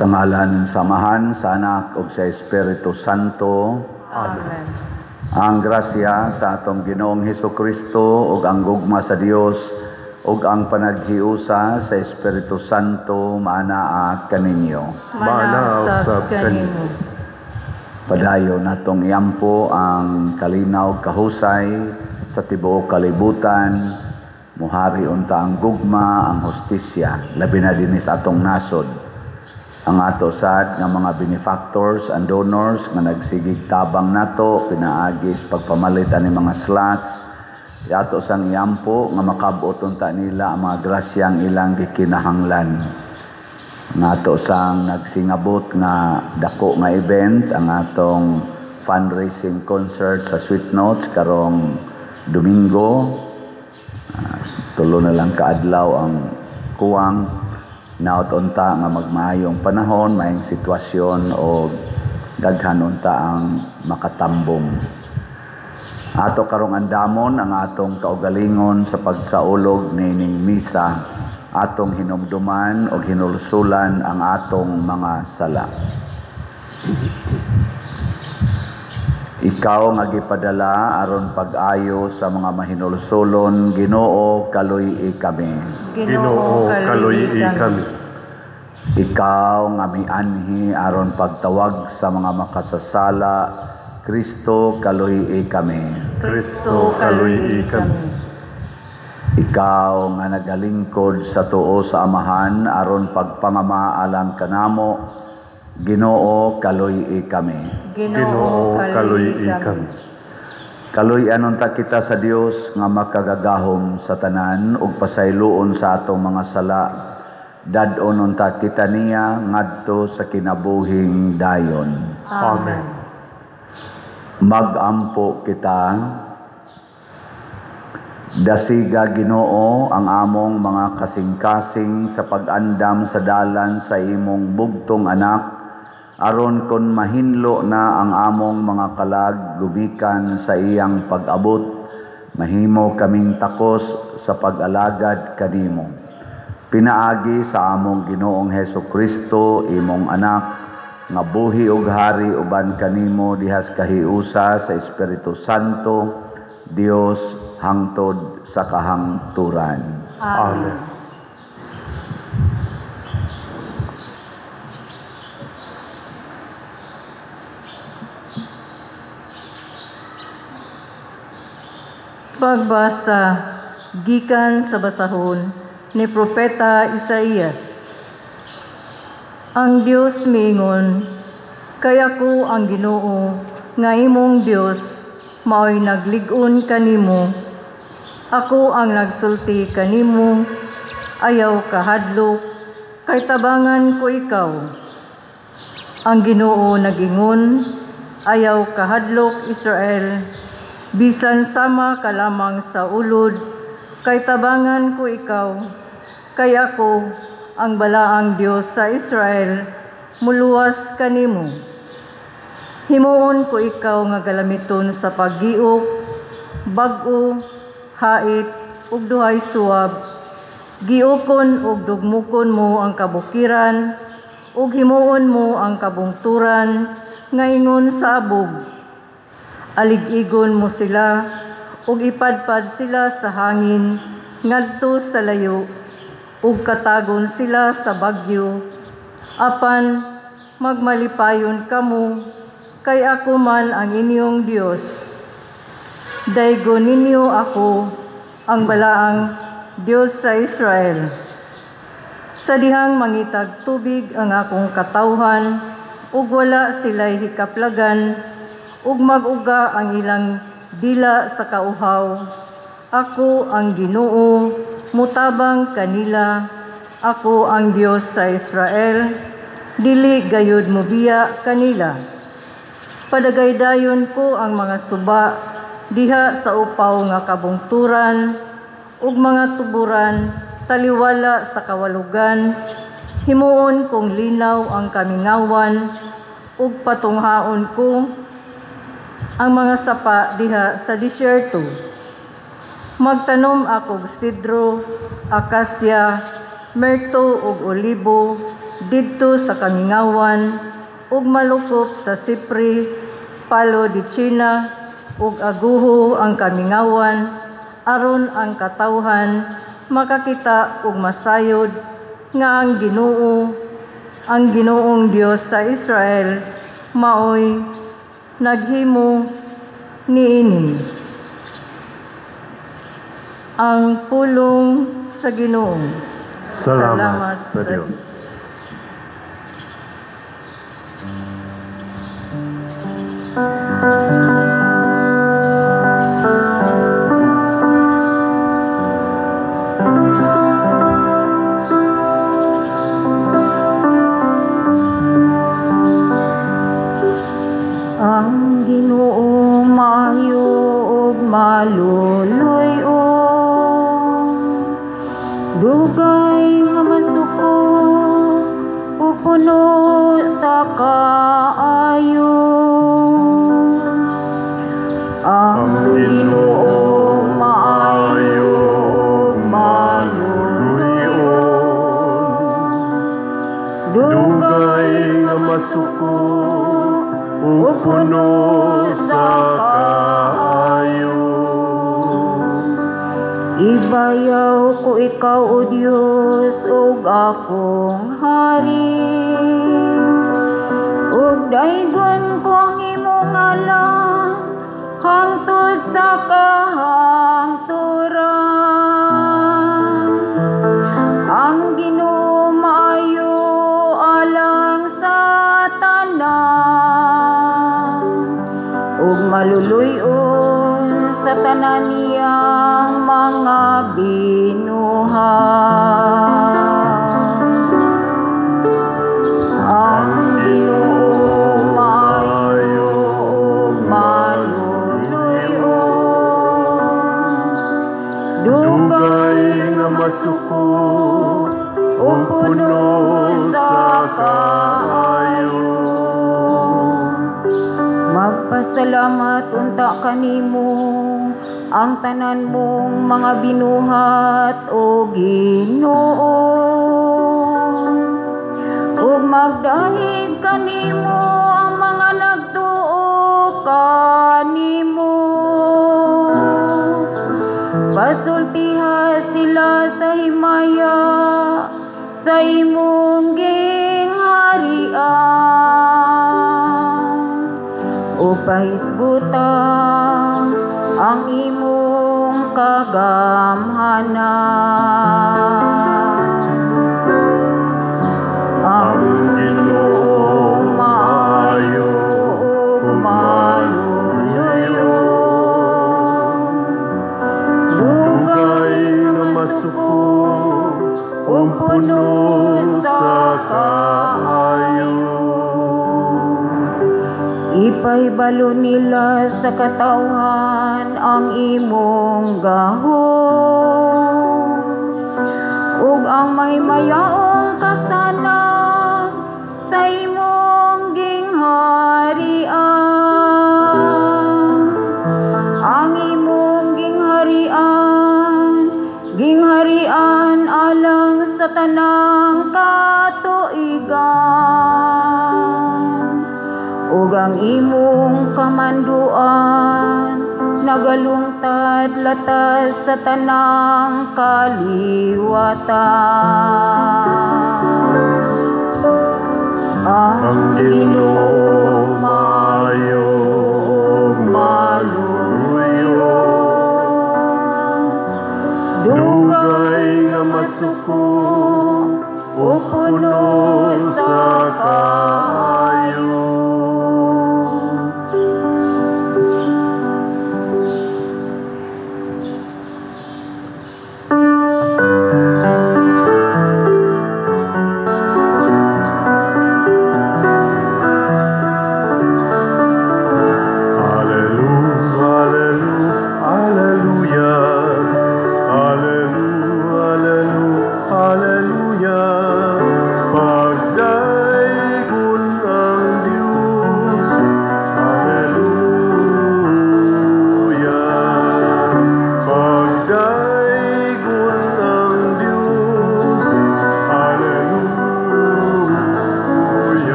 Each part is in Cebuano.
Sa ngalan sa Amahan, sa Anak ug sa Espiritu Santo. Amen. Ang grasya sa atong Ginoong Hesukristo ug ang gugma sa Dios ug ang panaghiusa sa Espiritu Santo maanaa kaninyo. Maanaa usab kanimo. Padayon natong iampo ang kalinaw kahusay sa tibuok kalibutan, muhari unta ang gugma, ang hustisya, labi na dinhi sa atong nasod. Ang ato sad nga mga benefactors and donors nga nagsigig tabang nato pinaagi sa pagpamalit ani mga slots, ato sang iampo nga makabot unta nila ang mga grasyang ilang gikinahanglan. Ang ato sang nagsingabot nga dako nga event, ang atong fundraising concert sa Sweet Notes karong Domingo, tulo na lang kaadlaw ang kuwang. Naot unta nga magmaayong panahon, maayong sitwasyon o daghan unta ang makatambong. Ato karong andamon ang atong kaugalingon sa pagsaulog niining misa, atong hinumduman o hinulsulan ang atong mga sala. Ikaw nga gipadala aron pag-ayo sa mga mahinulsulon, Ginoo, kaluy-i kami. Ginoo, kaluy-i kami. Ikaw nga mianhi aron pagtawag sa mga makasasala, Kristo, kaluy-i kami. Kristo, kaluy-i kami. Ikaw nga nagalingkod sa tuo sa Amahan aron pagpangama alang kanamo, Ginoo, kaluy-i kami. Ginoo, kaluy-i kami. Kaluy-an unta kita sa Dios nga makagagahom sa tanan ug pasayloon sa atong mga sala. Dad-on unta kita niya ngadto sa kinabuhing dayon. Amen. Magampo kita. Dasiga, Ginoo, ang among mga kasing-kasing sa pag-andam sa dalan sa imong bugtong anak, aron kon mahinlo na ang among mga kalag gumikan sa iyang pag-abot, mahimo kaming takos sa pag-alagad kanimo. Pinaagi sa among Ginoong Hesukristo, imong anak, nga buhi ug hari uban kanimo dihas kahiusa sa Espiritu Santo, Dios hangtod sa kahangturan. Amen. Pagbasa gikan sa basahon ni Propeta Isaías. Ang Dios miingon, kay ako ang Ginoo nga imong Dios, maoy naglig-on kanimo. Ako ang nagsulti kanimo, ayaw kahadlok, kay tabangan ko ikaw. Ang Ginoo nagingon, ayaw kahadlok Israel, bisan sama ka lamang sa ulod, kay tabangan ko ikaw, kay ako ang balaang Dios sa Israel, muluwas kanimo. Himuon ko ikaw nga galamiton sa paggiok, bag-o, hait, ug duhay suwab. Giukon ug dugmukon mo ang kabukiran, ug himuon mo ang kabungturan, nga ingon sa abog. Alig-igon mo sila, ug ipadpad sila sa hangin, ngadto sa layo, ug katagon sila sa bagyo. Apan magmalipayon kamo, kay ako man ang inyong Dios. Daygon ninyo ako, ang balaang Dios sa Israel. Sa dihang mangitag tubig ang akong katawhan, ug wala sila'y hikaplagan, ug mag-uga ang ilang dila sa kauhaw. Ako ang Ginoo, mutabang kanila. Ako ang Dios sa Israel, dili gayud mobiya kanila. Padagaydayon ko ang mga suba diha sa upaw nga kabungturan, ug mga tuburan taliwala sa kawalugan. Himuon kong linaw ang kamingawan, ug patunghaon ko ang mga sapa diha sa disyerto. Magtanom akog sidro, akasya, merto ug olibo, didto sa kamingawan ug malukop sa sipre, palo de China ug aguho ang kamingawan aron ang katawhan makakita ug masayod nga ang Ginoo, ang Ginoong Dios sa Israel, maoy naghimo niini. Ang pulong sa Ginoo. Salamat sa Dios. Ang Ginoo maayo ug maluluy-on, dugay nga masuko ug puno sa kaayo. Ang Ginoo maayo ug maluluy-on, Dugay nga masuko ug puno sa kaayo. Ibayaw ko ikaw, O Dios, ug akong hari. Ug daygon ko ang imong ngalan hangtod sa kahangturan. Ang Ginoo maayo alang sa tanan, ug maluluy-on sa tanan niyang mga binuhat. Ang Ginoo maayo ug maluluy-on, Dugay nga masuko ug puno sa kaayo. Magpasalamat unta kanimo ang tanan mong mga binuhat, o Ginoo. Ug magdahig kanimo ang mga nagtuo kanimo. Pasultiha sila sa himaya sa imong gingharian. O pahisgutan ang imong kagamhanan. Ang Ginoo maayo ug maluluy-on, Dugay nga masuko ug puno sa kaayo. Ipahibalo nila sa katawhan ang imong gahom ug ang mahimayaong kasanag sa imong gingharian. Ang imong gingharian, gingharian alang sa tanang katuigan, ug ang imong kamanduan nagalungtad latas sa tanang kaliwatan. Ang Ginoo maayo ug maluluy-on, dugay nga masuko ug puno sa kaayo. Alleluia, alleluia, alleluia. Pagdaygon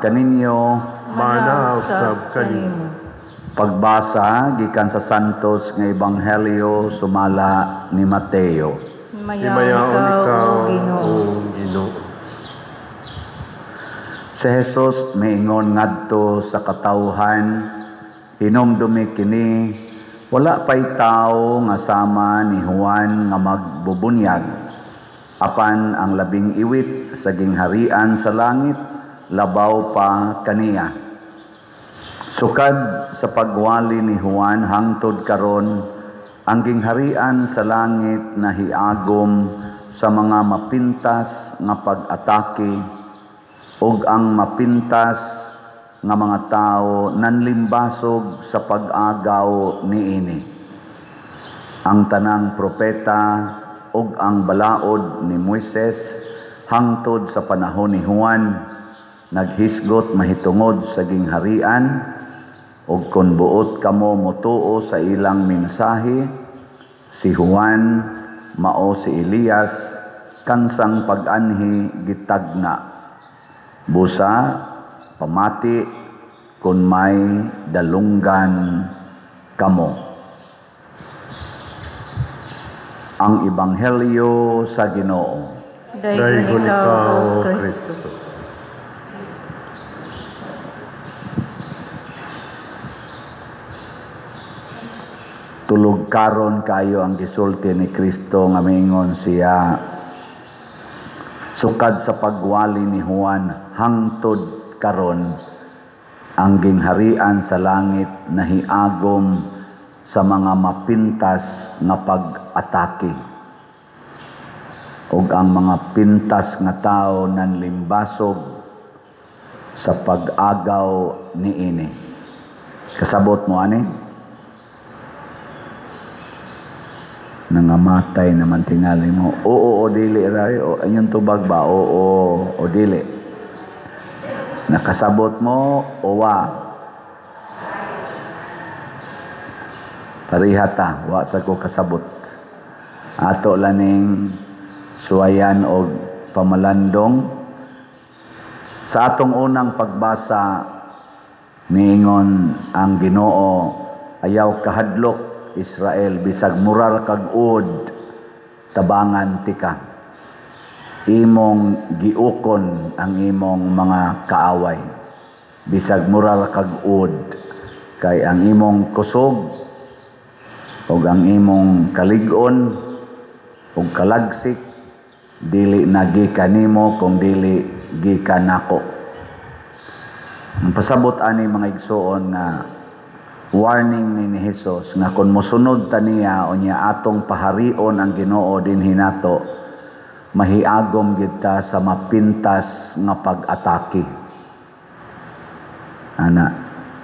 kaninyo. Manaw sab kanimo. Pagbasa gikan sa Santos nga Ebanghelyo sumala ni Mateo. Himayaon ikaw, o o Ginoo. Si Jesus miingon ngadto sa katawhan, hinumdumi kini, wala pa'y tao nga sama ni Juan nga magbubunyag. Apan ang labing iwit sa gingharian sa langit, labaw pa kaniya. Sukad sa pagwali ni Juan hangtod karon, ang gingharian sa langit nahiagom sa mga mapintas nga pag-atake ug ang mapintas nga mga tao nanlimbasog sa pag-agaw niini. Ang tanang propeta ug ang balaod ni Moises hangtod sa panahon ni Juan naghisgot mahitungod sa gingharian, ug kun buot kamo motuo sa ilang mensahe, si Juan mao si Elias kansang pag-anhi gitagna. Busa pamati kun may dalunggan kamo. Ang Ebanghelyo sa Ginoo. Daygon ikaw, o Kristo. Tulog karon kayo ang gisulti ni Kristo nga miingon siya, sukad sa pagwali ni Juan hangtod karon, ang gingharian sa langit nahiagom sa mga mapintas nga pag-atake, ug ang mga pintas nga tao nanlimbasog sa pag-agaw niini. Kasabot mo ani? Nangamatay naman tingali mo. Oo o dili ray, o anyong tubag ba? Oo o dili. Nakasabot mo o wa? Parihata, wa sa ko kasabot. Ato laning suwayan og pamalandong. Sa atong unang pagbasa, niingon ang Ginoo, ayaw kahadlok Israel, bisag murar kag uod, tabangan tika. Imong giukon ang imong mga kaaway. Bisag murar kag uod, kay ang imong kusog ug ang imong kalig-on ug kalagsik dili na gikan nimo kung dili gikan nako. Ang pasabot ani mga igsoon nga warning ni Jesus nga kung mosunod ta niya o niya atong paharion ang Ginoo dinhi nato, mahiagom gid ta sa mapintas nga pag-atake. Ana,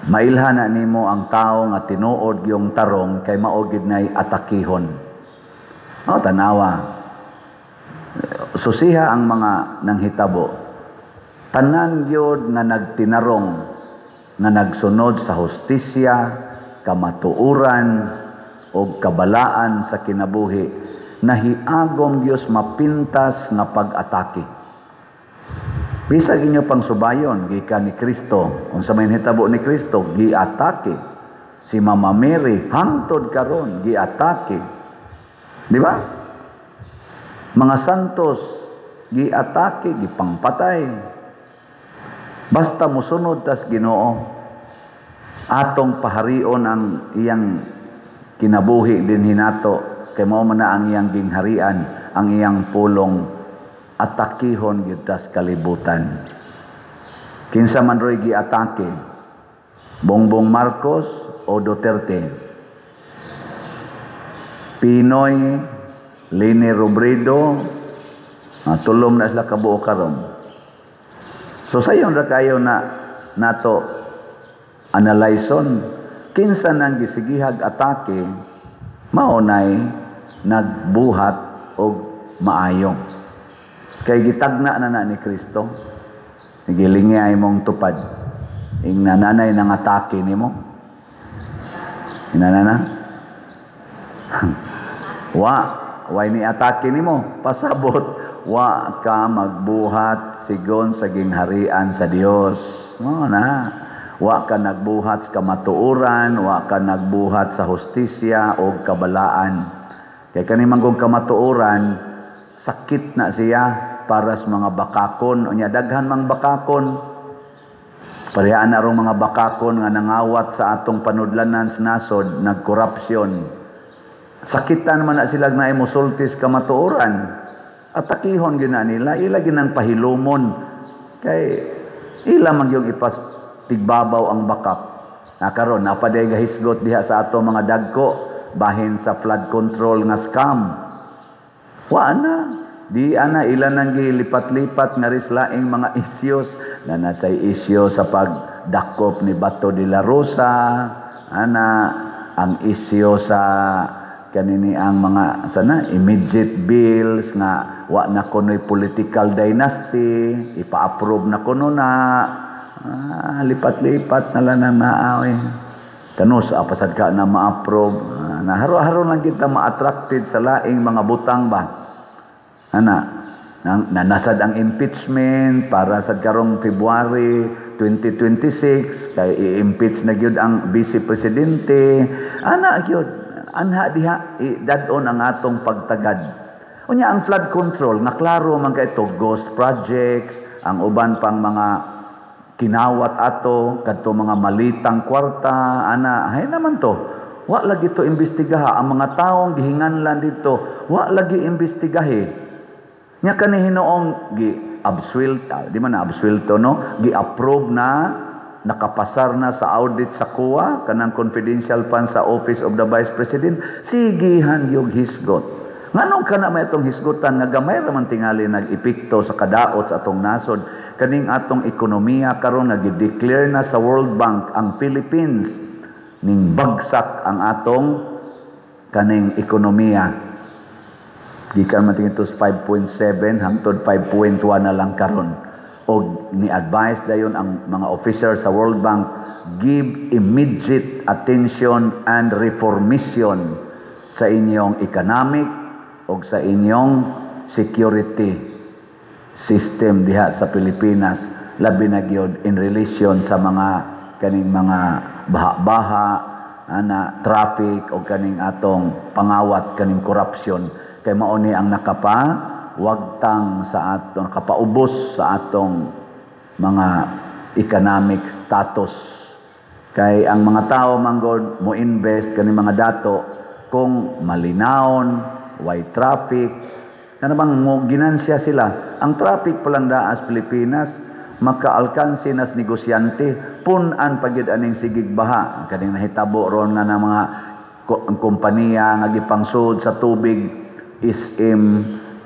mailhan na nimo ang tao nga tinuod yung tarong kay mao gid nay atakihon. O tanawa. Susiha ang mga nanghitabo. Tanan gyud nga nagtinarong, nga nagsunod sa hustisya, kamatuoran o kabalaan sa kinabuhi, nahiagom Dios mapintas nga pag-atake. Bisag inyo pang subayon gikan ni Kristo, unsa may nahitabo ni Kristo, giatake. Si Mama Mary hangtod karon giatake. Di ba? Mga santos giatake, gipangpatay. Basta mosunod tas Ginoo, atong paharion ang iyang kinabuhi dinhi nato, kay mao man na ang iyang gingharian, ang iyang pulong, atakihon gyud tas kalibutan. Kinsa man roy giatake? Bongbong Marcos o Duterte? Pinoy, Leni Robredo, tulom na sila kabuo karon. So sayon ra kayo na nato analyson kinsa nang gisigihag atake, mao nay nagbuhat og maayo. Kay gitagna na na ni Kristo, gilingay mong tupad. Ing nananay nang atake nimo. Inanana? Wa, way ni atake nimo, pasabot wa ka magbuhat sigon sa gingharian sa Dios. Mao na. Wa ka nagbuhat sa kamatuoran, wa ka nagbuhat sa hustisya o kabalaan. Kay kani man kung kamatuoran, sakit na siya para sa mga bakakon. Unya daghan mang bakakon. Parehaan na rong mga bakakon nga nangawat sa atong panudlanan sa nasod, nagkorupsyon. Sakitan man na sila na musultis kamatuoran. Atakihon gyud na nila, ila ginang pahilumon. Kay ila man yung ipas tigbabaw ang bakak. Na karon napaday gahisgot diha sa ato mga dagko bahin sa flood control nga scam. Wa na. Di ana ila nang gilipat-lipat nga ris laing mga isyos na nasay isyo sa pagdakop ni Bato de la Rosa, ana ang isyo sa kanini ang mga sana immediate bills nga wa na kunoy political dynasty, ipa-approve na kuno na. Lipat-lipat na lang ang naa. Kanus apasad ka na ma-approve. Na haro-haro lang kita ma-attracted sa laing mga butang ba. Ana, nanasad ang impeachment para sa karong February 2026 kay i-impeach na gyud ang vice presidente. Ana gyud, anha diha dad-on ang atong pagtagad. Unya ang flood control nga klaro man kay ito ghost projects, ang uban pang mga kinawat ato kadto mga malitang kwarta, ana hay naman to. Wa lagi to imbestigaha ang mga taong gihinganlan dito, wa lagi imbestigahi. Nya kani hinuong gi absuelto, di man na absuelto no, gi-approve na, nakapasar na sa audit sa COA kanang confidential fund sa Office of the Vice President, sigihan yung hisgot. Nganong kana may atong hisgotan nga gamay ra man tingali nag-epekto sa kadaot sa atong nasod, kaning atong ekonomiya karon nga gi-declare na sa World Bank ang Philippines ning bagsak ang atong kaning ekonomiya. Gikan man tingin 5.7 hangtod 5.1 na lang karon. Og ni-advise dayon ang mga officer sa World Bank, give immediate attention and reformation sa inyong economic og sa inyong security system diha sa Pilipinas, labi na gyud in relation sa mga kaning mga baha-baha, ana traffic og kaning atong pangawat kaning corruption. Kay mao ni ang nakapawagtang sa atong, nakapaubos sa atong mga economic status. Kay ang mga tao manggod mo invest kaning mga dato kung malinawon, way traffic, kana bang mo ginansya sila. Ang traffic pa lang daas Pilipinas, makaalkansi nas negosyante, pun-an pa gyud aning sigig baha kaning nahitabo ron nga na mga kompanya nga gipangsud sa tubig, SM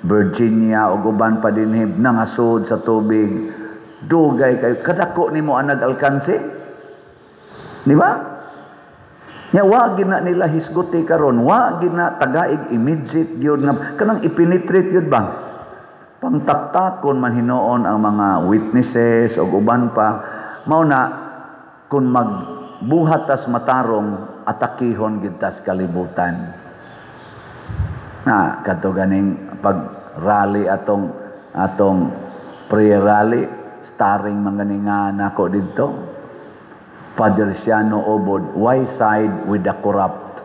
Virginia ug uban pa dinhi nangasud sa tubig. Dugay kayo kadako nimo ang nag-alkansi, di ba? Nya wa gid na nila hisguti karon, wa gid na tagaig immediate gyud nga kanang ipenetrate gyud ba. Pangtaktakon man hinuon ang mga witnesses ug uban pa. Mao na kun magbuhat tas matarong, atakihon gid tas kalibutan. Na kadto ganing pag rally atong atong prayer rally, starring man gani nga nako didto. Father Siano Obod, why side with the corrupt?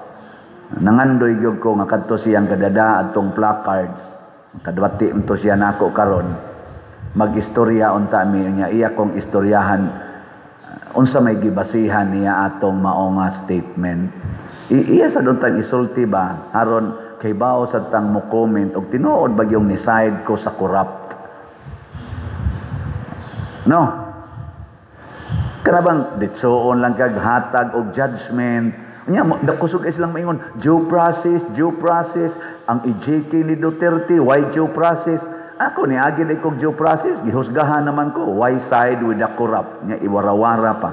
Nangandoy gyud ko nga kadto siyang kadada atong placards. Kadwati unto siya nako karon. Mag-istorya unta mi niya, iya kong istoryahan unsa may gibasihan niya atong mao nga statement. Iya sa tang isulti ba aron kay bao sa tang mo comment og tinuod ba yung ni side ko sa corrupt. No. Kana bang ditsoon lang kag hatag og judgment. Nya kusog kay silang maingon due process, due process ang EJK ni Duterte, why due process? Ako ni agi na kog due process, gihusgahan naman ko, why side with the corrupt? Nya iwarawara pa.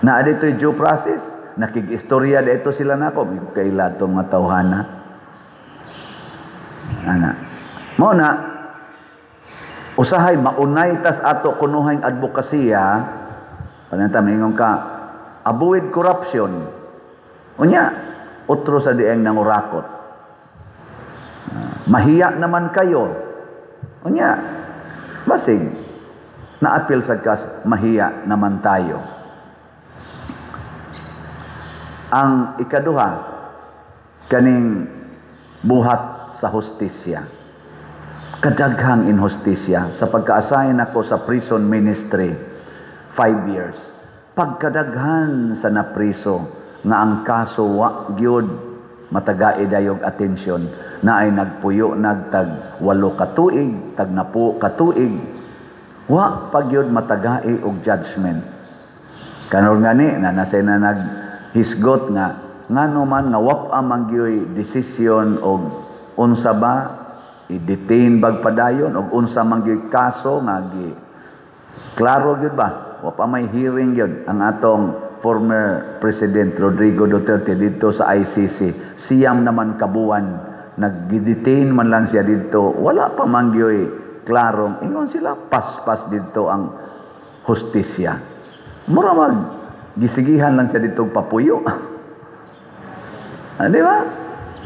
Na dito'y due process, nakig-istorya dito sila nako, kaila tong mga tawhana. Ana. Mao na usahay maunay tas ato kunuhay advokasya, pananta maingon ka avoid corruption. Unya otro sa dieng nangurakot. Mahiya naman kayo. Unya, basig naapil sa kas mahiya naman tayo. Ang ikaduha, kaning buhat sa hustisya. Kadaghang inhustisya. Sa pagka-assign ako sa prison ministry, 5 years, pagkadaghan sa napriso nga ang kaso wa gyud matagai dayog atensyon, na ay nagpuyo nagtag 8 ka tuig, tag 10 ka tuig, wa pa gyud matagai og judgment. Karon gani na nasay na naghisgot nga ngano man nga wa pa man gyud desisyon og unsa ba i-detain bag padayon og unsa man gyud kaso nga gi klaro gyud ba, wa pa may hearing gyud ang atong former President Rodrigo Duterte dito sa ICC. 9 naman kabuan nag-detain man lang siya dito, wala pa man gyud klarong ingon sila paspas dito ang hustisya. Mura mag gisigihan lang siya dito papuyo. Di ba?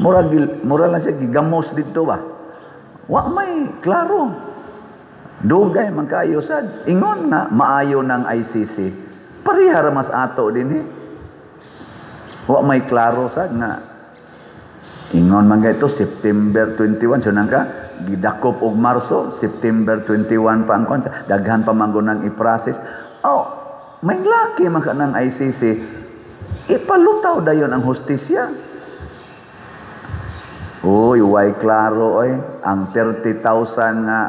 Mura lang siya gigamos dito ba? Wa may klaro. Dugay man kaayo sad. Ingon nga maayo ng ICC. Pareha ra mas ato dinhi. Wa may klaro sad nga ingon man kay ito September 21 so nang ka gidakop og Marso, September 21 pa ang kwan, daghan pa man nang i-process. Oh, may laki man ka ng ICC, ipalutaw dayon ang hustisya. Uy, way klaro oy, ang 30,000 nga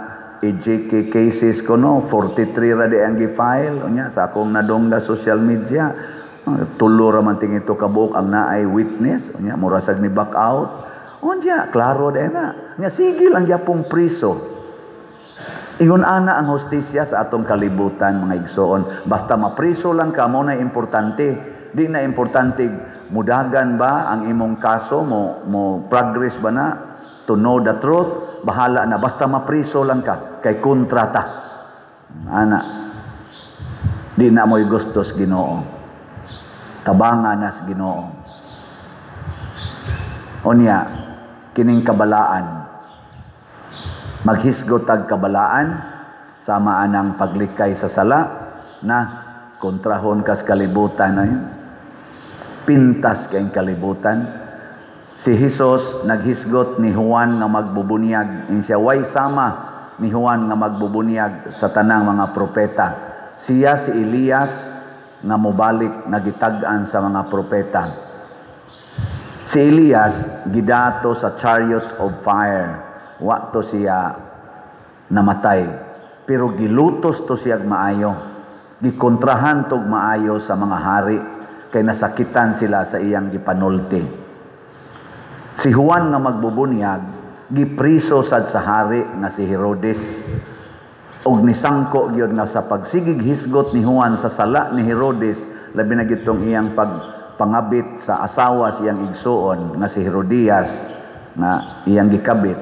EJK cases ko no, 43 ra di ang gi-file unya sa akong nadungga social media. Tulo ra man ting ito kabuok ang naay witness unya mura sad ni back out. Unya klaro di na. Nya sige lang gyapong priso. Ingon ana ang hustisya sa atong kalibutan mga igsoon. Basta mapriso lang ka mo na importante. Di na importante mudagan ba ang imong kaso, mo progress ba na to know the truth, bahala na basta mapriso lang ka kay kontrata. Ana di na mo'y gustos Ginoo. Tabanga nas Ginoo. Unya kining kabalaan, maghisgot tag kabalaan sama anang paglikay sa sala na kontrahon kas kalibutan na yun. Pintas kayong kalibutan. Si Jesus naghisgot ni Juan nga magbubunyag. In siya way sama ni Juan nga magbubunyag sa tanang mga propeta. Siya si Elias nga mobalik nagitag-an sa mga propeta. Si Elias gidato sa chariots of fire. Wa to siya namatay, pero gilutos to siya maayo. Gikontrahan tog maayo sa mga hari kay nasakitan sila sa iyang gipanulti. Si Juan nga magbubunyag gipriso sad sa hari nga si Herodes. Og nisangko gyud nga sa pagsigig hisgot ni Juan sa sala ni Herodes, labi na gitong iyang pagpangabit sa asawa siyang igsuon nga si Herodias nga iyang gikabit,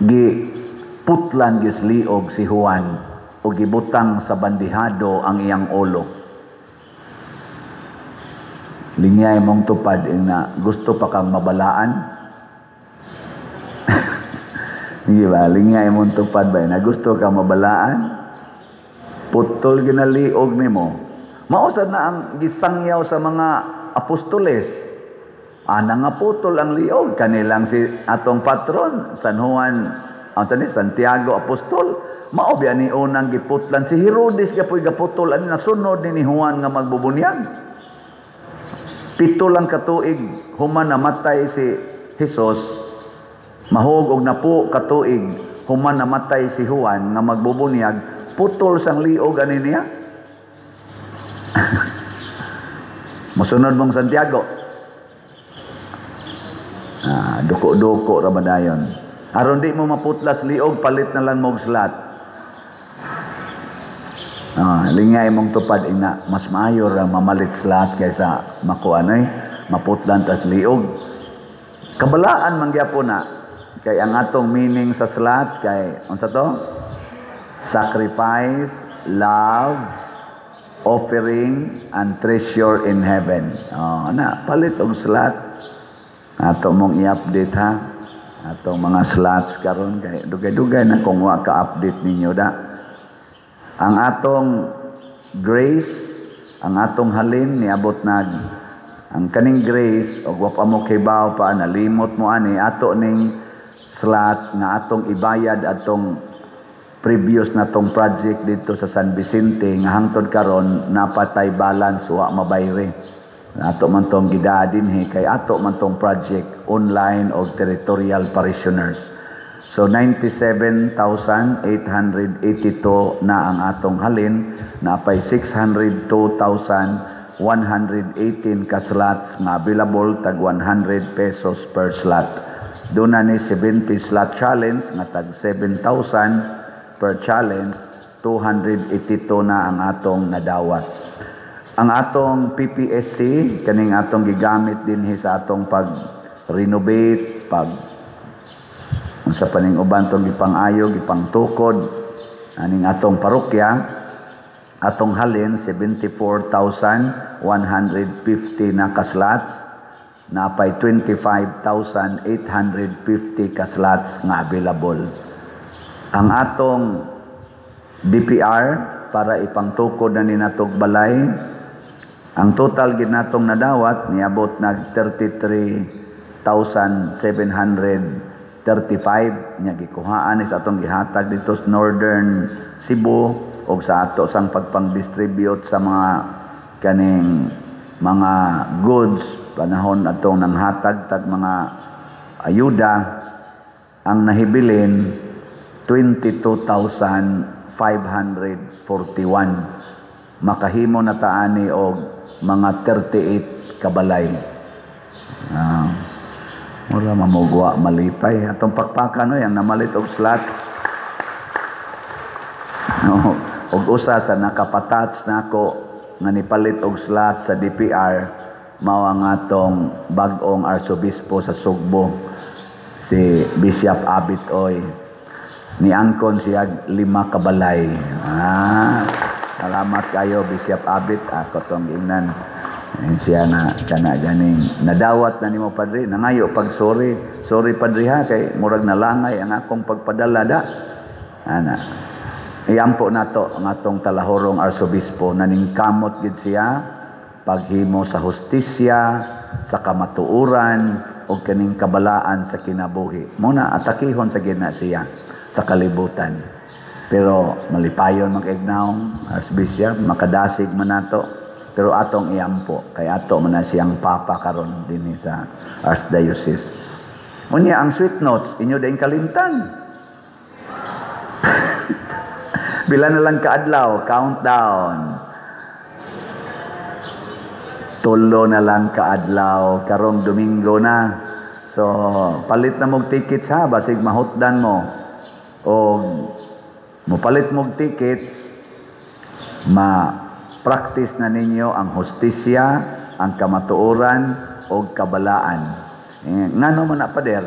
giputlan gisliog si Juan o gibutang sa bandihado ang iyang ulo. Linyay mong tupad na gusto pa kang mabalaan. Hindi ba? Linyay mong tupad ba na gusto kang mabalaan? Putol ginaliog nimo. Mausad na ang gisangyaw sa mga apostoles. Ana nga putol ang liog kanilang si atong patron San Juan, ang sani Santiago Apostol. Mao biya ni unang giputlan si Herodes gapoy gaputol ani nasunod ni Juan nga magbubunyag. 7 lang katuig human namatay si Jesus, mahog og 10 katuig human namatay si Juan nga magbubunyag, putol sang liog ani niya. Mosunod mong Santiago. Duko-duko ra ba dayon. Aron di mo maputlas liog, palit na lang mog slat. Lingay mong tupad ina, mas maayo ra mamalit slat kaysa makuanay maputlan tas liog. Kabalaan man gyapon na kay ang atong meaning sa slat kay unsa to? Sacrifice, love, offering, and treasure in heaven. Oh, na palit og slat. Ato mong i-update ha. Atong mga slots karon kay dugay-dugay na kung wa ka-update ninyo da. Ang atong grace, ang atong halin niabot nag ang kaning grace og wa pa mo kibaw pa, nalimot mo ani ato ning slot nga atong ibayad atong previous na tong project dito sa San Vicente nga hangtod karon napatay balance, wa mabayre. Ato man tong gidaa dinhi kay ato man tong project online og territorial parishioners. So 97,882 na ang atong halin, napay 602,118 ka slots nga available, tag 100 pesos per slot. Doon na ni 70 slot challenge nga tag 7,000 per challenge, 282 na ang atong nadawat. Ang atong PPSC, kaning atong gigamit dinhi sa atong pag-renovate, pag unsa pa ning uban tong gipang-ayo, gipangtukod aning atong parokya, atong halin 74,150 na ka-slots, napay 25,850 ka slots nga available. Ang atong DPR para ipangtukod na ni natog balay, ang total gid natong nadawat niabot nag 33,735 nya gikuhaan ni sa atong gihatag dito sa Northern Cebu og sa ato sang pagpang-distribute sa mga kaning mga goods panahon atong nanghatag tag mga ayuda. Ang nahibilin 22,541, makahimo na taani og mga 38 kabalay. Mura mamugwa malipay atong pakpakan oy ang namalit og slot. No, og usa sa nakapatouch nako nga nipalit og slot sa DPR mao ang atong bag-ong arsobispo sa Sugbo, si Bishop Abit Oy. Niangkon siya 5 kabalay. Salamat kayo Bishop Abit, ako tong ingnan. Ayun siya na kana ganing nadawat na nimo padre, nangayo pag sorry, sorry padre ha kay murag nalangay ang akong pagpadala da. Ana. Iampo nato ang atong talahorong arsobispo na ningkamot gid siya paghimo sa hustisya, sa kamatuoran ug kaning kabalaan sa kinabuhi. Muna atakihon sa gid na siya sa kalibutan. Pero malipayon mag-ignaong archbishop, makadasig man nato. Pero atong iampo kay ato man na siyang papa karon dinhi sa archdiocese. Unya ang sweet notes inyo dayng kalimtan. Bila na lang kaadlaw, countdown. Tulo na lang kaadlaw karong Domingo na. So palit na mog tickets ha, basig mahutdan mo. O mopalit mog tickets, ma-practice na ninyo ang hustisya, ang kamatuoran o kabalaan. Ngano man na pader?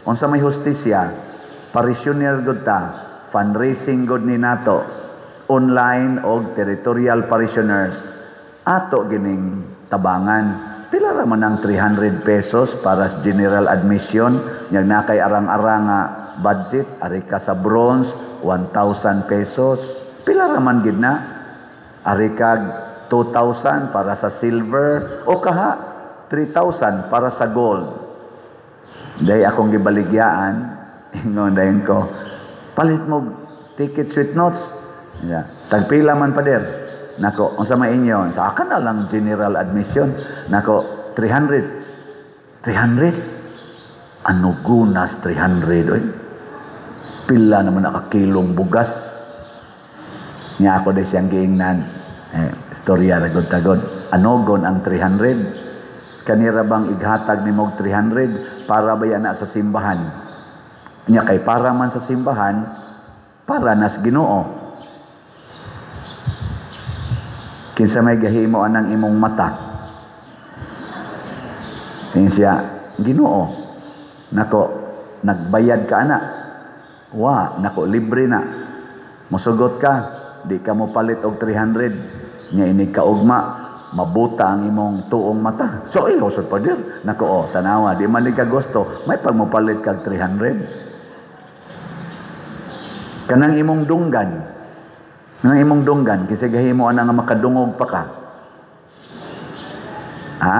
Unsa may hustisya, parishioner gud ta, fundraising gud ni nato, online og territorial parishioners, ato gining tabangan. Pila ra man ang 300 pesos para sa general admission, nyag na kay arang-arang nga budget, ari ka sa bronze, 1,000 pesos. Pila ra man gid na? Ari kag 2,000 para sa silver o kaha 3,000 para sa gold. Dahil akong gibaligyaan, ingon dayon ko, palit mo ticket sweet notes. Yeah. Tagpila man pader. Nako, unsa may inyo? Sa akin na lang general admission. Nako, 300. 300? Ano gunas 300, oy? Pila naman nakakilong bugas. Nya ako di siyang giingnan. Istorya ragod-tagod. Anogon ang 300? Kanira bang ighatag ni mog 300 para ba yan na sa simbahan? Nya kay para man sa simbahan, para nas Ginoo. Kinsa may gahimo anang imong mata? Tingin siya, Ginoo. Nako, nagbayad ka ana. Wa, nako, libre na. Musugot ka, di ka mo palit og 300. Nya ini kaugma, mabuta ang imong tuong mata. So ihaw sad pader. Nako oh, tanawa, di man ni ka gusto, may pagmopalit kag 300. Kanang imong dunggan. Kanang imong dunggan kinsa gahimo ana nga makadungog pa ka? Ha?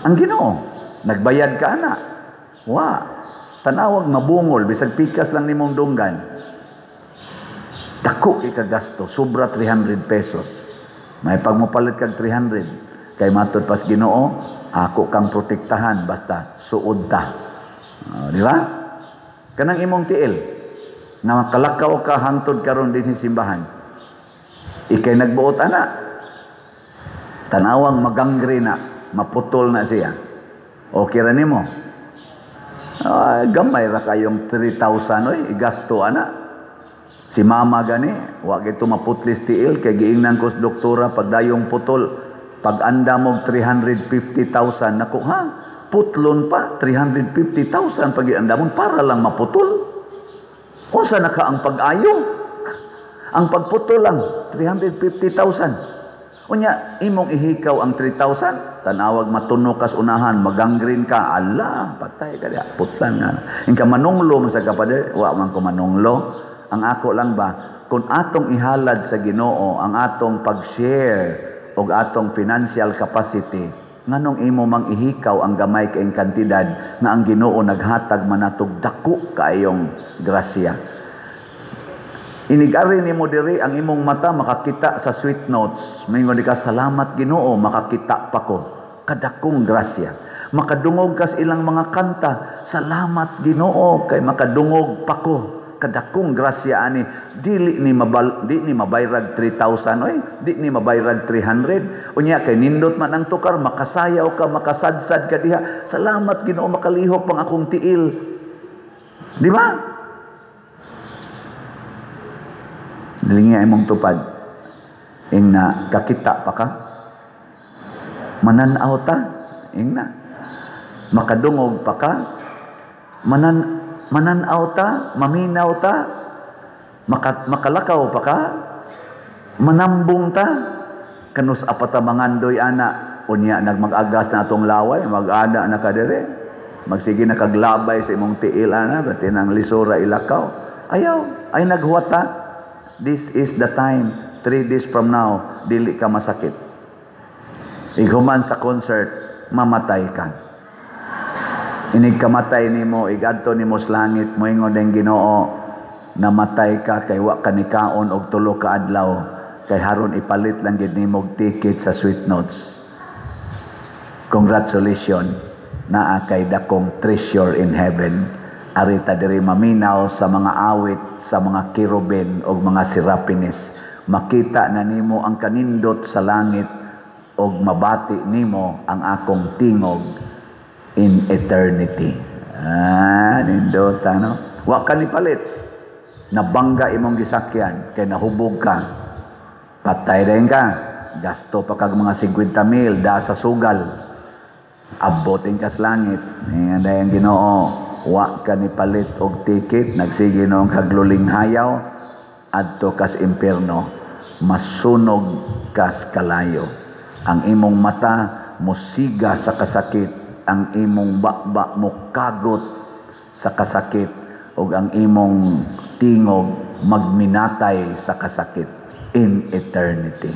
Ang Ginoo, nagbayad ka ana. Wa. Tanawag mabungol bisag pikas lang nimong dunggan. Dako kay kagasto, sobra 300 pesos. May pagmopalit kag 300 kay matud pas Ginoo, ako kang protektahan basta suod ta. Di ba? Kanang imong tiil nga makalakaw ka hangtod karon dinhi simbahan. Ikay nagbuot ana. Tanawang magangre na, maputol na siya. Okay ra nimo. Gamay ra kayong 3,000 oy, igasto ana. Si mama gani, wa gito maputlis tiil kay giingnan ko sa doktora pagdayong putol, pag andam og 350,000 nako ha, putlon pa 350,000 pag giandamon para lang maputol. Unsa na ka ang pag-ayo? Ang pagputol lang 350,000. Unya imong ihikaw ang 3,000, tanawag matuno kas unahan, magangreen ka, ala, patay ka diha, putlan nga. Inka manunglo man sa kapader, wa man ko manunglo. Ang ako lang ba, kung atong ihalad sa Ginoo ang atong pag-share og atong financial capacity, nganong imo mang ihikaw ang gamay kaayong kantidad nga ang Ginoo naghatag man natog dako kaayong grasya. Inig-ari nimo diri ang imong mata makakita sa sweet notes. Mingon di ka, salamat Ginoo, makakita pa ko. Kadakong grasya. Makadungog kas ilang mga kanta, salamat Ginoo kay makadungog pa ko. Kadakong grasya ani, dili ni mabal, di ni mabayrag 3,000 oy, di ni mabayrag 300. Unya kay nindot man ang tukar, makasayaw ka, makasadsad ka diha. Salamat Ginoo, makalihok pang akong tiil. Di ba? Dili nga imong tupad. Ingna kakita pa ka. Mananaw ta, ingna. Makadungog pa ka. Mananaw ta, maminaw ta, makalakaw pa ka, manambong ta. Kanus apata mangandoy ana, unya nagmag-agas na atong laway, mag-ana na ka dire. Magsige na kaglabay sa imong tiil ana, pati nang lisura ilakaw. Ayaw, ay naghuwat ta. This is the time, 3 days from now, dili ka masakit. Ighuman sa concert, mamatay ka. Inig kamatay nimo, igadto nimo sa langit, moingon ang Ginoo, namatay ka kay wa ka nikaon og tulo ka adlaw, kay haron ipalit lang gid nimo og ticket sa sweet notes. Congratulations, naa kay dakong treasure in heaven. Arita diri maminaw sa mga awit, sa mga kerubin og mga serapines. Makita na nimo ang kanindot sa langit og mabati nimo ang akong tingog in eternity. Ah, nindot ano? Wa ka ni palit. Nabangga imong gisakyan kay nahubog ka. Patay rin ka. Gasto pa kag mga 50 mil da sa sugal. Abotin ka sa langit. Ingan dayon Ginoo. Wa ka ni palit og ticket, nagsige noong kagluling hayaw, adto kas impierno, masunog kas kalayo. Ang imong mata mosiga sa kasakit, ang imong bakba mokagot sa kasakit, ug ang imong tingog magminatay sa kasakit in eternity.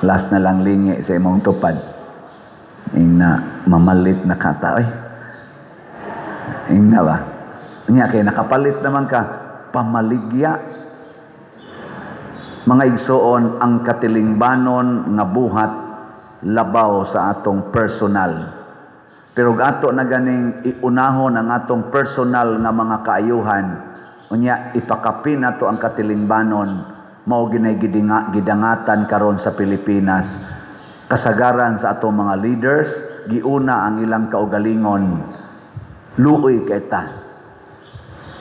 Last na lang lingi sa imong tupad. Ingna mamalit na kata oy. Ingna ba? Nya kay nakapalit naman ka pamaligya. Mga igsoon, ang katilingbanon nga buhat labaw sa atong personal. Pero ato na ganing iunahon ang atong personal nga mga kaayuhan, unya ipakapin nato ang katilingbanon, mao ginay gidangatan karon sa Pilipinas. Kasagaran sa atong mga leaders, giuna ang ilang kaugalingon. Luoy kay ta.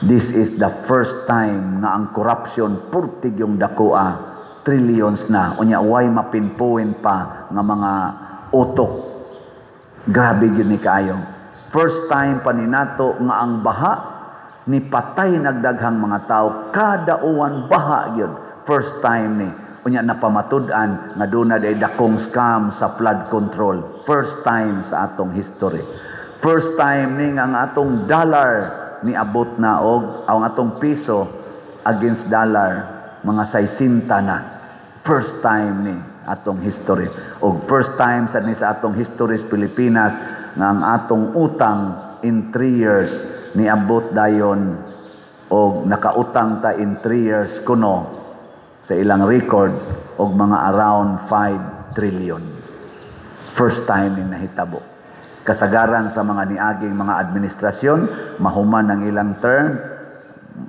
This is the first time nga ang corruption purtig yung dakoa, trillions na. Unya way mapinpuin pa nga mga utok. Grabe gyud ni kaayo. First time pa ni nato nga ang baha ni patay nagdaghang mga tao, kada uwan baha gyud. First time ni. Unya napamatud-an nga duna day dakong scam sa flood control. First time sa atong history. First time ni nga ang atong dollar niabot na og ang atong piso against dollar mga 60 na. First time ni atong history. Og first time sad ni sa atong history sa Pilipinas nga ang atong utang in 3 years niabot dayon og nakautang ta in 3 years kuno sa ilang record og mga around 5 trillion. First time ning nahitabo. Kasagaran sa mga niaging mga administrasyon, mahuman ang ilang term,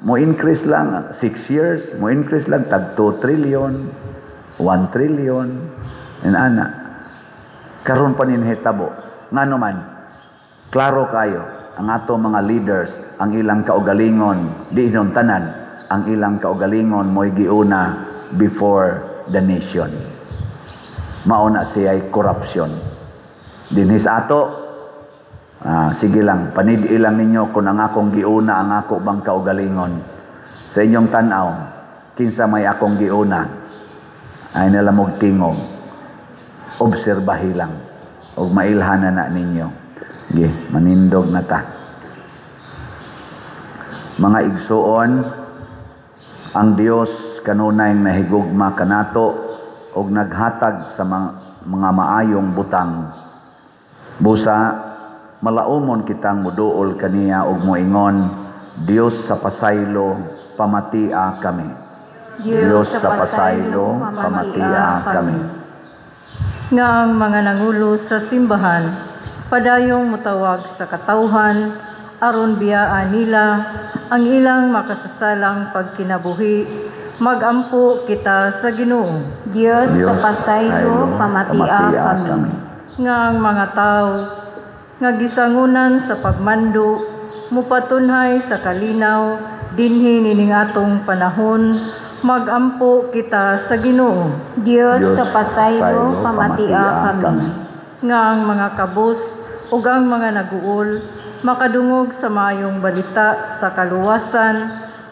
mo increase lang 6 years, mo increase lang tag 2 trillion, 1 trillion, and ana. Karon pa ni nahitabo. Ngano man, klaro kayo, ang ato mga leaders, ang ilang kaugalingon, di inon tanan, ang ilang kaugalingon mo'y giuna before the nation. Mao na siya'y corruption. Dinhi sa ato, sige lang, panid-i lang ninyo kung ang akong giuna ang ako bang kaugalingon. Sa inyong tan-aw, kinsa may akong giuna, ay nalamog tingog. Obserbahi lang. Og mailhan na ninyo. Sige, manindog na ta. Mga igsuon, ang Dios kanunay nahigugma kanato og naghatag sa mga maayong butang. Busa malaumon kitang muduol kaniya og moingon, Dios sa pasaylo, pamatia kami. Dios sa pasaylo, pamatia kami. Nga ang mga nangulo sa simbahan padayong mutawag sa katawhan aron biyaan nila ang ilang makasasalang pagkinabuhi, magampo kita sa Ginoo. Dios sa pasaylo, pamatia kami. Nga ang mga tao nga gisangunan sa pagmando mupatunhay sa kalinaw dinhi nining atong panahon, magampo kita sa Ginoo. Dios sa pasaylo, pamatia kami. Nga ang mga kabus ug ang mga naguol makadungog sa maayong balita sa kaluwasan,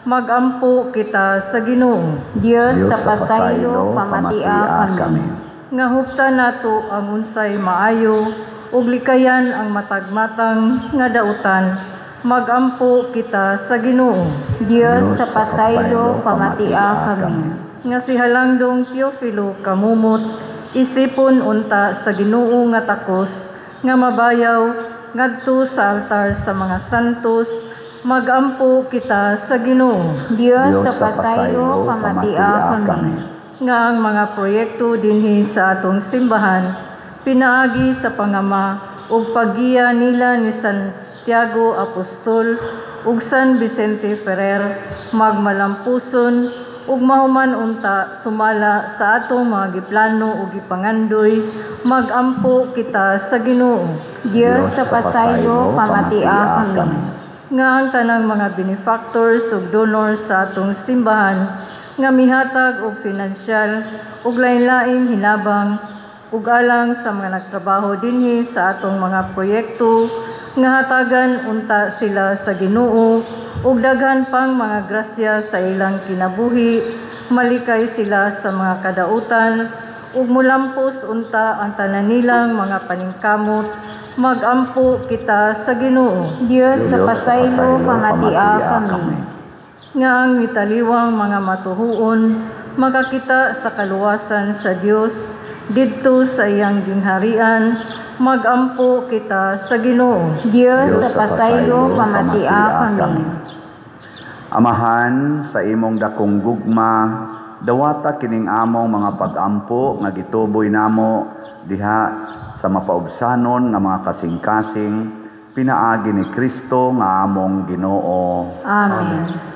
magampo kita sa Ginoo. Dios sa pasaylo, pamatia kami. Nga huptan nato ang unsay maayo ug likayan ang matagmatang nga dautan, magampo kita sa Ginoo. Dios sa pasaylo, pamatia kami. Nga si Halangdong Teofilo kamumot, isipon unta sa Ginoo nga takos nga mabayaw ngadto sa altar sa mga santos, magampo kita sa Ginoo. Dios sa pasaylo, pamatia kami. Nga ang mga proyekto dinhi sa atong simbahan pinaagi sa pangama ug paggiya nila ni Santiago Apostol ug San Vicente Ferrer magmalampuson ug mahuman unta sumala sa atong mga giplano ug gipangandoy, magampo kita sa Ginoo. Dios sa pasaylo, pamatia kami. Nga ang tanang mga benefactors ug donors sa atong simbahan nga mihatag og finansyal ug lain-laing hinabang ug alang sa mga nagtrabaho dinhi sa atong mga proyekto, nga hatagan unta sila sa Ginoo ug daghan pang mga grasya sa ilang kinabuhi, malikay sila sa mga kadautan ug mulampos unta ang tanan nilang mga paningkamot, magampo kita sa Ginoo. Dios sa pasaylo, pamatia kami. Nga ang mitaliwang mga matuhuon makakita sa kaluwasan sa Dios didto sa iyang gingharian, magampo kita sa Ginoo. Dios sa pasaylo, pamatia kami. Amahan, sa imong dakong gugma, dawata kining among mga pagampo nga gituboy namo diha sa mapaubsanon nga mga kasing-kasing, pinaagi ni Kristo nga among Ginoo. Amen.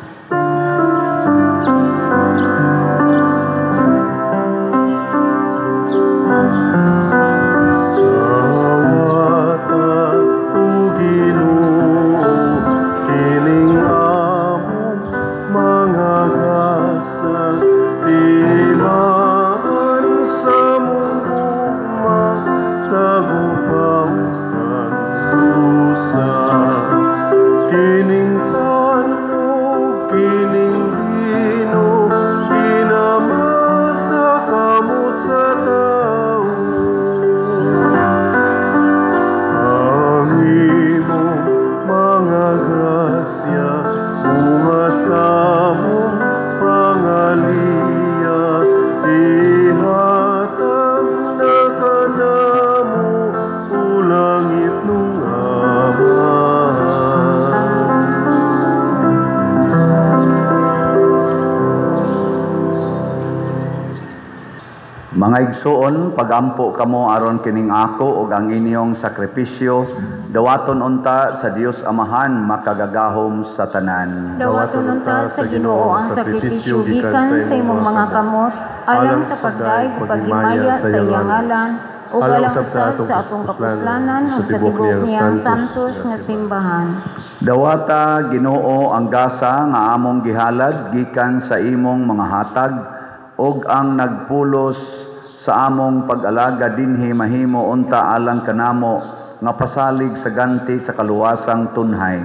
Dawata o Ginoo kining among mga gasa, timaan sa mong gugma sa gupaw santusa. Kining tanog Mga igsoon, pagampo kamo aron kining ako ug ang inyong sakripisyo, dawaton unta sa Dios Amahan makagagahom sa tanan. Dawaton unta sa Ginoo ang sakripisyo gikan sa imong mga kamot, alang sa pagdayeg ug paghimaya sa iyang ngalan, ug alang usab sa atong kapuslanan ug sa tibuok niyang santos nga simbahan. Dawata Ginoo ang gasa nga among gihalad gikan sa imong mga hatag, ug ang nagpulos sa among pag-alaga dinhi mahimo unta alang kanamo nga pasalig sa ganti sa kaluwasang tunhay.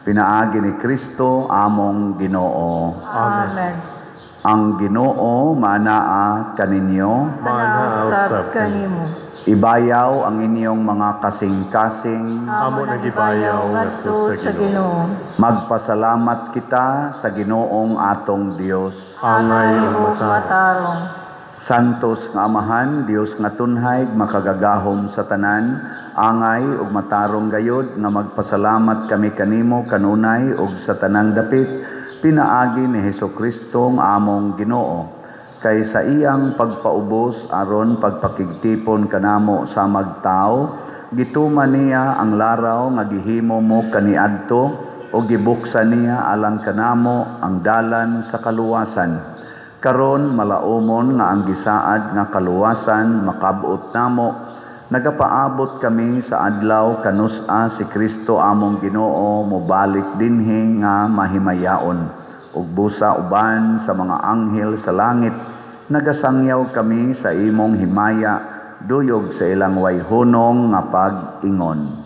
Pinaagi ni Kristo among Ginoo. Amen. Ang Ginoo maanaa kaninyo. Maanaa usab kanimo. Ibayaw ang inyong mga kasing-kasing. Amo nagibayaw ngadto sa Ginoo. Magpasalamat kita sa Ginoong atong Dios. Angay ug matarong. Santos nga Amahan, Dios nga tunhay, makagagahom sa tanan, angay ug matarong gayod nga magpasalamat kami kanimo kanunay ug sa tanang dapit, pinaagi ni Hesukristo nga among Ginoo. Kay sa iyang pagpaubos aron pagpakigtipon kanamo sa magtao, gituman niya ang laraw nga gihimo mo kaniadto o gibuksan niya alang kanamo ang dalan sa kaluwasan. Karon malaumon nga ang gisaad nga kaluwasan makabot namo, nagapaabot kami sa adlaw kanus-a si Kristo among Ginoo mobalik dinhi nga mahimayaon. Ug busa uban sa mga anghel sa langit, nagasangyaw kami sa imong himaya, duyog sa ilang wayhunong nga pag-ingon.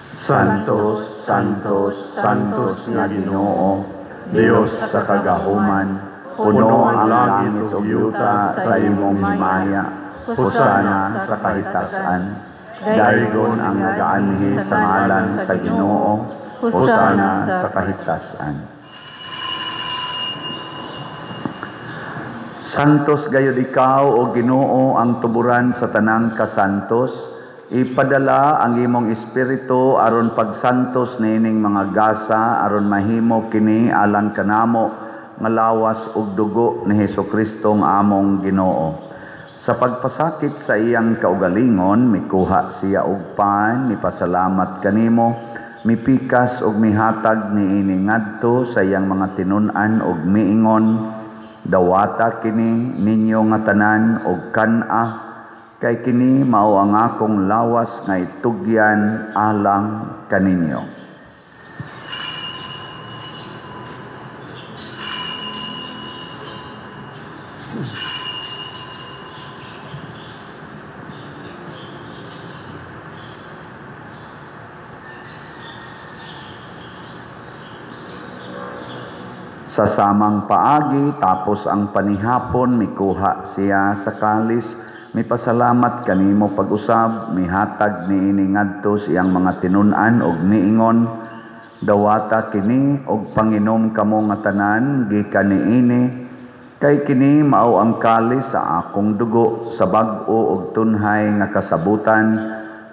Santos, Santos, Santos nga Ginoo, Dios sa kagahuman, puno ang langit ug yuta sa imong himaya. Hosana sa kahitasan. Daygon ang nagaanhi sa ngalan sa Ginoo. Hosana sa kahitasan. Santos gayud ikaw o Ginoo ang tuburan sa tanang kasantos. Ipadala ang imong espiritu aron pagsantos niining mga gasa aron mahimo kini alang kanamo nga lawas ug dugo ni Hesukristo nga among Ginoo. Sa pagpasakit sa iyang kaugalingon, mikuha siya og pan, mipasalamat kanimo, mipikas ug mihatag niini ngadto sa iyang mga tinun-an ug miingon, dawata kini ninyo nga tanan og kan-a, kay kini mao ang akong lawas nga itugyan alang kaninyo. Sa samang paagi, tapos ang panihapon, mikuha siya sa kalis, mipasalamat kanimo pag-usab, mihatag niini ngadto sa iyang mga tinun-an og miingon, dawata kini og panginom kamo nga tanan gikan niini, kay kini mao ang kalis sa akong dugo sa bag-o og tunhay nga kasabutan,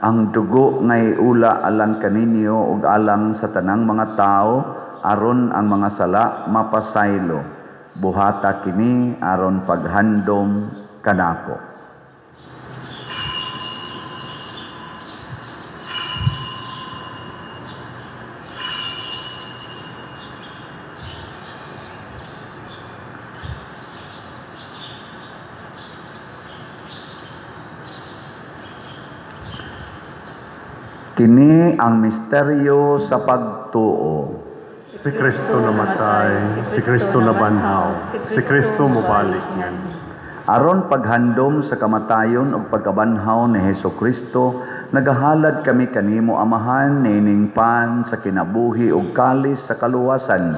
ang dugo nga iula alang kaninyo ug alang sa tanang mga tawo, aron ang mga sala mapasaylo. Buhata kini aron paghandom kanako. Kini ang misteryo sa pagtuo. Si Kristo namatay, si Kristo nabanhaw, si Kristo mobalik nganhi. Aron paghandom sa kamatayon ug pagkabanhaw ni Hesukristo, nagahalad kami kanimo Amahan niining pan sa kinabuhi ug kalis sa kaluwasan.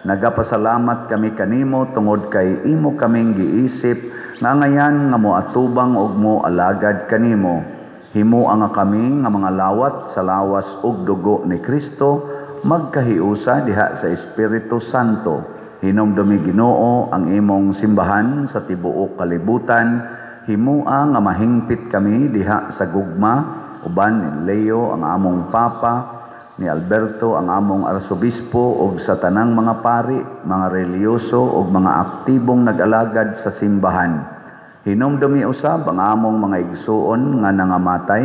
Nagapasalamat kami kanimo tungod kay imo kaming giisip nga ngayan nga moatubang ug moalagad kanimo. Himoa nga kami nga mga lawat sa lawas ug dugo ni Kristo, magkahiusa diha sa Espiritu Santo. Hinumdumi Ginoo ang imong simbahan sa tibuok kalibutan. Himoa nga mahingpit kami diha sa gugma uban ni Leo ang among Papa, ni Alberto ang among Arsobispo ug sa tanang mga pari, mga reliyoso ug mga aktibong nag-alagad sa simbahan. Hinumdumi usab ang among mga igsuon nga nangamatay,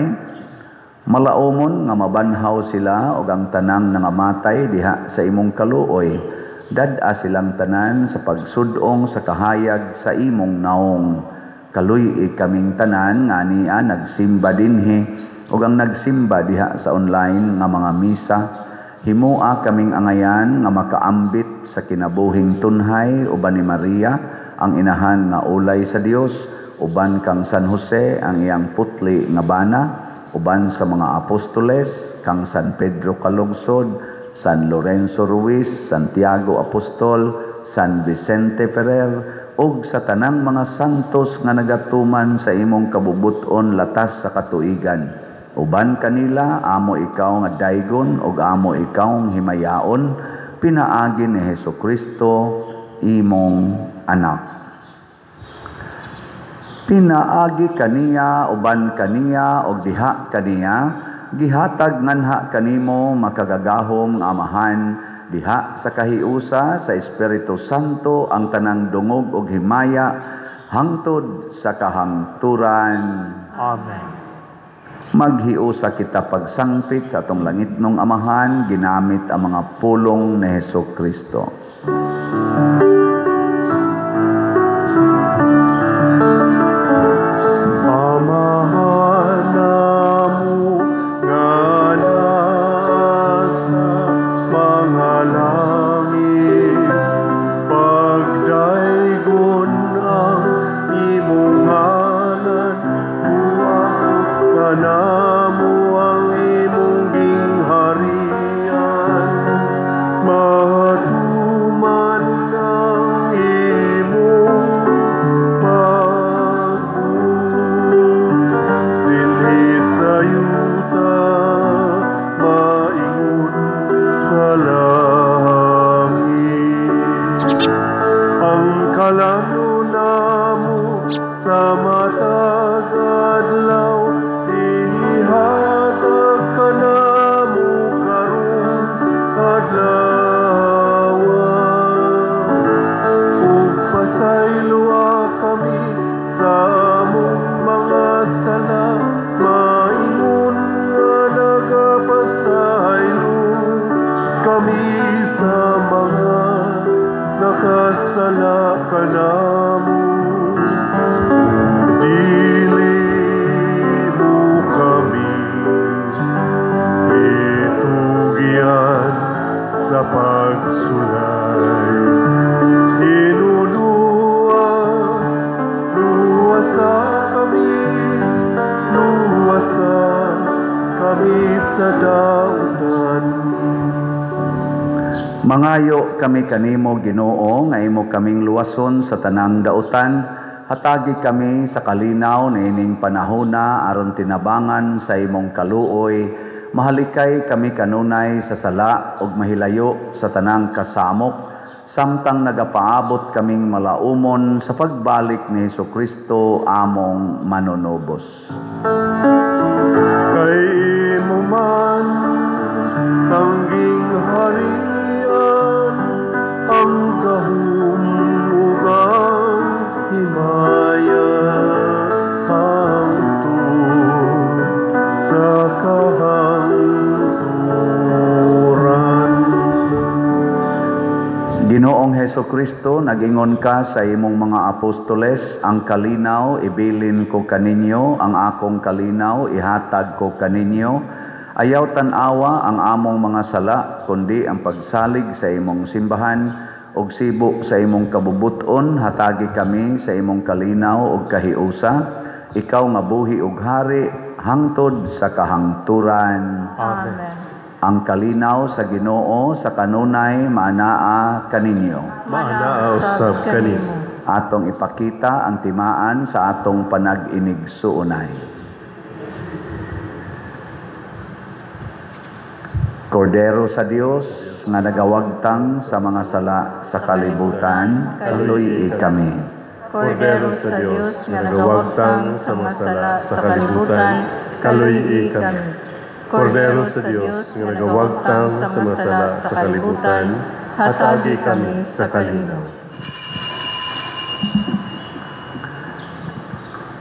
malaumon nga mabanhaw sila og ang tanang nangamatay diha sa imong kaluoy. Dad-a silang tanan sa pagsudong sa kahayag sa imong naong. Kaluy-i kaming tanan nga ania nagsimba dinhi ug ang nagsimba diha sa online nga mga misa. Himua kaming angayan nga makaambit sa kinabuhing tunhay uban ni Maria ang inahan nga ulay sa Dios, uban kang San Jose ang iyang putli nga bana, uban sa mga apostoles kang San Pedro Calungsod, San Lorenzo Ruiz, Santiago Apostol, San Vicente Ferrer, ug sa tanang mga santos nga nagatuman sa imong kabubut-on latas sa katuigan. Uban kanila amo ikaw nga daygon ug amo ikaw himayaon, pinaagi ni Hesukristo imong anak. Pinaagi kaniya, uban kaniya, ug diha kaniya, gihatag nganha kanimo makagagahom nga Amahan, diha sa kahiusa sa Espiritu Santo ang tanang dungog ug himaya hangtod sa kahangturan. Amen. Maghiusa kita pagsangpit sa atong langitnong Amahan, ginamit ang mga pulong ni Hesukristo. Amahan namo nga nasa mga langit, pagdaygon ang imong ngalan, muabot kanamo ang imong gingharian, matuman ang imong pagbuot dinhi sa yuta, maingon sa langit. Ang kalano namo sa matag adlaw, ihatag kanamo karong adlaw, ug pasayloa kami sa among mga sala, maingon nga nagapasaylo kami sa mga nakasala kanamo. Dili mo kami itugyan sa pagsulay, hinunua, luwasa kami sa dautan. Mangayo kami kanimo, Ginoo, nga imo kaming luwason sa tanang dautan. Hatagi kami sa kalinaw niining panahona aron tinabangan sa imong kaluoy. Mahalikay kami kanunay sa sala ug mahilayo sa tanang kasamok, samtang nagapaabot kaming malaumon sa pagbalik ni Hesukristo among manunubos. Kay imo man ang gingharian, ang gahom ug ang himaya, hangtod sa kahangturan. Ginoong Hesukristo, nagingon ka sa imong mga apostoles, ang kalinaw ibilin ko kaninyo, ang akong kalinaw ihatag ko kaninyo. Ayaw tan-awa ang among mga sala, kundi ang pagsalig sa imong simbahan ug sibo sa imong kabubuton. Hatagi kami sa imong kalinaw ug kahiusa. Ikaw nga buhi ug hari hangtod sa kahangturan. Amen. Ang kalinaw sa Ginoo sa kanunay maanaa kaninyo. Maanaa usab kanimo. Atong ipakita ang timaan sa atong panag-inigsuonay. Kordero sa Dios nga nagawagtang sa mga sala sa kalibutan, kaluy-i kami. Kordero sa Dios nga nagawagtang sa mga sala sa kalibutan, kaluy-i kami. Kordero sa Dios nga nagawagtang sa mga sala sa kalibutan, hatagi kami sa kalinaw.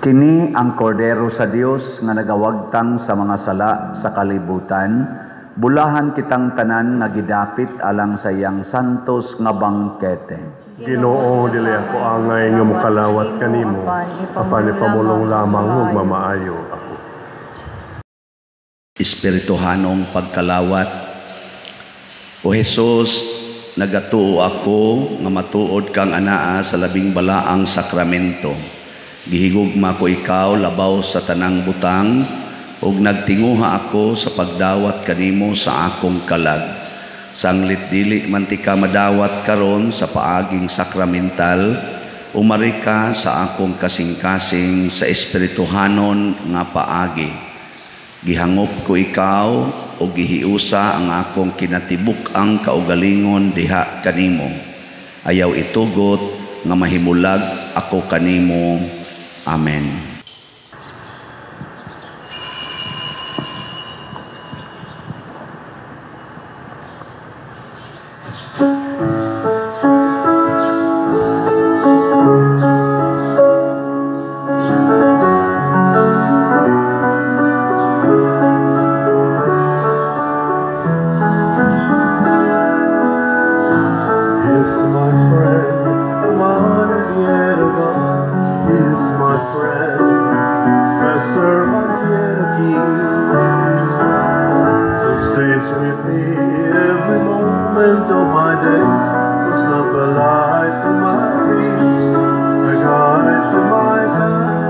Kini ang kordero sa Dios nga nagawagtang sa mga sala sa kalibutan. Bulahan kitang tanan nga gidapit alang sa iyang santos nga bangkete. Ginoo, dili ako angay nga mokalawat kanimo, apan ipamulong lamang ug mamaayo ako. Espirituhanong pagkalawat. O Hesus, nagatuo ako nga matuod kang anaa sa labing balaang sakramento. Gihigugma ko ikaw labaw sa tanang butang, ug nagtinguha ako sa pagdawat kanimo sa akong kalag. Sanglit dili man ti ka madawat karon sa paaging sakramental, umari ka sa akong kasing-kasing sa espirituhanon nga paagi. Gihangop ko ikaw o gihiusa ang akong kinatibuk-ang kaugalingon diha kanimo. Ayaw itugot nga mahimulag ako kanimo. Amen. Is my friend, the one and yet a God. He is my friend, a servant yet a king, who stays with me every moment of my days, whose lamp a light to my feet, a guide to my path.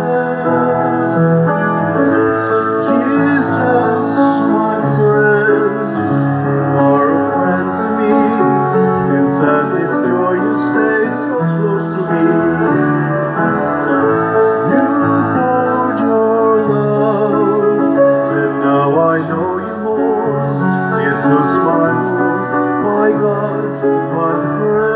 Jesus, my friend, you are a friend to me. In sadness, joy, you stay so close to me. You poured your love, and now I know you more. Jesus, my Lord, my God, my friend.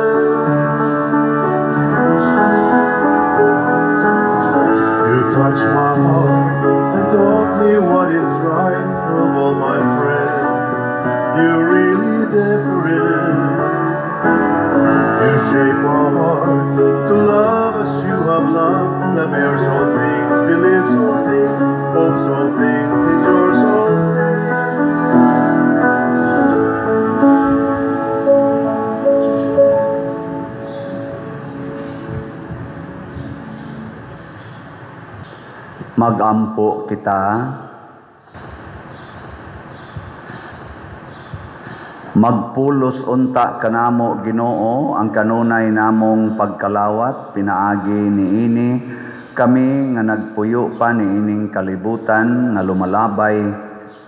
You touch my heart and taught me what is right. Of all my friends, you're really different. You shape my heart to love as you have loved, that bears all things, believes all things, hopes all things, endures all things. Magampo kita. Magpulos unta kanamo Ginoo ang kanunay namong pagkalawat pinaagi niini kami nga nagpuyo pa niining kalibutan nga lumalabay,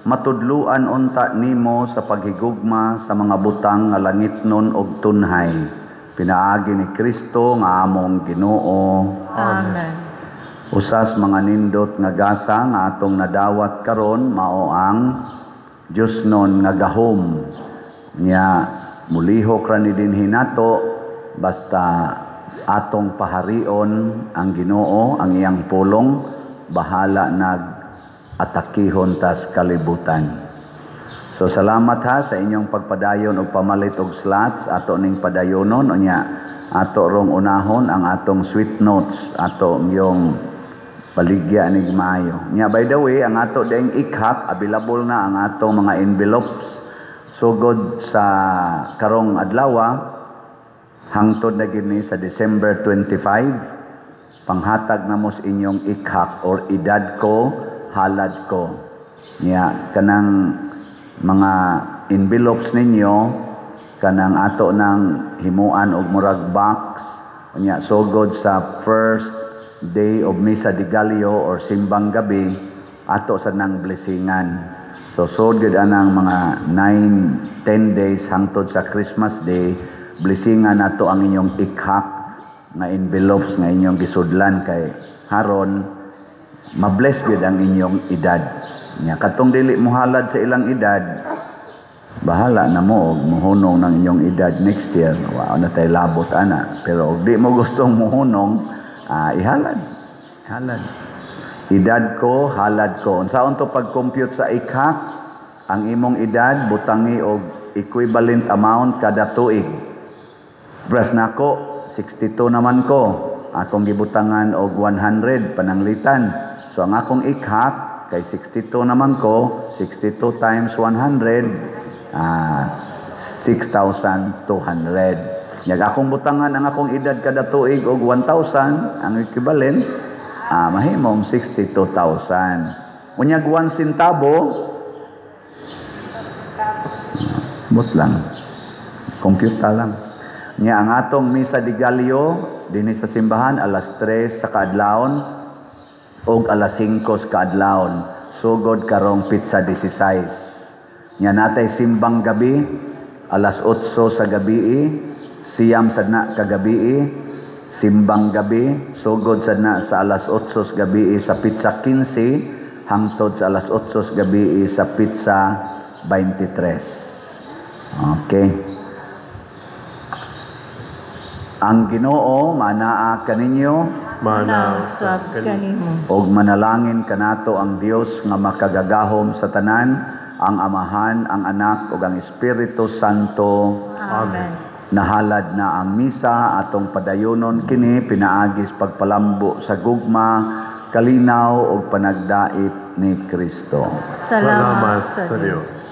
matudluan unta nimo sa paghigugma sa mga butang nga langitnon og tunhay pinaagi ni Kristo nga among Ginoo. Amen. Usas mga nindot nga gasa nga atong nadawat karon mao ang Diosnon nga gahom. Nya mulihok ra ni dinhi nato basta atong paharion ang Ginoo, ang iyang pulong, bahala nag atakihon tas kalibutan. So salamat ha sa inyong pagpadayon og pamalit og slots ato ning padayonon. Unya ato rong unahon ang atong sweet notes, ato yung paligya nig maayo. Nya by the way, ang ato ding ikhak available na ang atong mga envelopes sugod sa karong adlaw hangtod na gini sa December 25. Panghatag na mo sa inyong ikhak or edad ko, halad ko. Nya kanang mga envelopes ninyo kanang ato nang himuan og murag box. Nya sugod sa first day of Misa de Gallo or simbang gabi ato sa nang blessingan. So sod gid anang mga 9-10 days hangtod sa Christmas Day, blessingan nato ang inyong ikhak nga envelopes nga inyong gisudlan kay haron mabless gid ang inyong edad. Nya katong dili mohalad sa ilang edad, bahala na mo og mohunong ng inyong edad next year. Wa na tay labot ana. Pero og di mo gustong mohunong, ihalad. Ihalad. Edad ko, halad ko. Unsaon to pag-compute sa ikhak? Ang imong edad butangi og equivalent amount kada tuig. Bras nako, 62 naman ko. akong gibutangan og 100 pananglitan. So ang akong ikhak kay 62 naman ko, 62 times 100, 6,200. Nyag akong butangan ang akong edad kada tuig og 1,000, ang equivalent, mahimong 62,000. Unyag 1 centavo, but lang. Kompyuta lang. Nya ang atong Misa de Gallo dinhi sa simbahan alas 3 sa kaadlawon ug alas 5 sa kaadlawon. Sugod karong petsa 16. Nya natay simbang gabi alas 8 sa gabi, siyam sad na kagabi, simbang gabi sugod sad na sa alas 8 sa gabi sa petsa 15 hangtod sa alas 8 sa gabi sa petsa 23. Okay. Ang Ginoo manaa kaninyo, Mana Usab kanimo. ug manalangin kanato ang Dios nga makagagahom sa tanan, ang Amahan, ang Anak ug ang Espiritu Santo. Amen. Nahalad na ang misa atong padayonon kini pinaagis pagpalambo sa gugma, kalinaw ug panagdait ni Kristo. Salamat sa Dios.